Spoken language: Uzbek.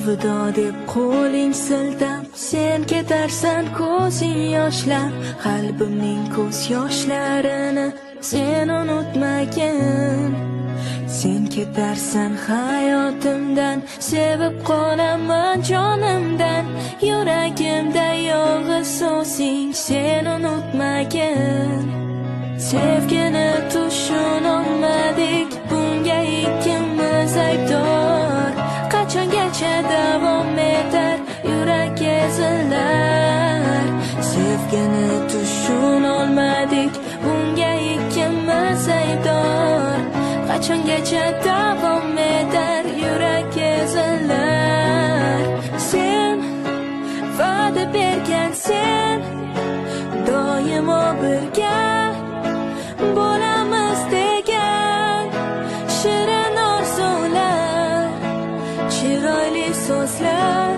Alvido deb qo'ling siltab, sen ketarsan ko'zing yoshlab. Qalbimning ko'z yoshlarini sen unutmagin. Sen ketarsan hayotimdan, sevib qolaman jonimdan. Yuragimda yolg'iz o'zing, sen unutmagin. Sevgini tushunolmadik, bunga ikkimiz aybdor. Qachongacha davom etar yurak ezilar? Sevgini tushunolmadik, bunga ikkimiz aybdor. Qachongacha davom etar yurak ezilar? Sen va'da bergan, sen doimo birga bo'lamiz degan shirin orzular, chiroyli so'zlar.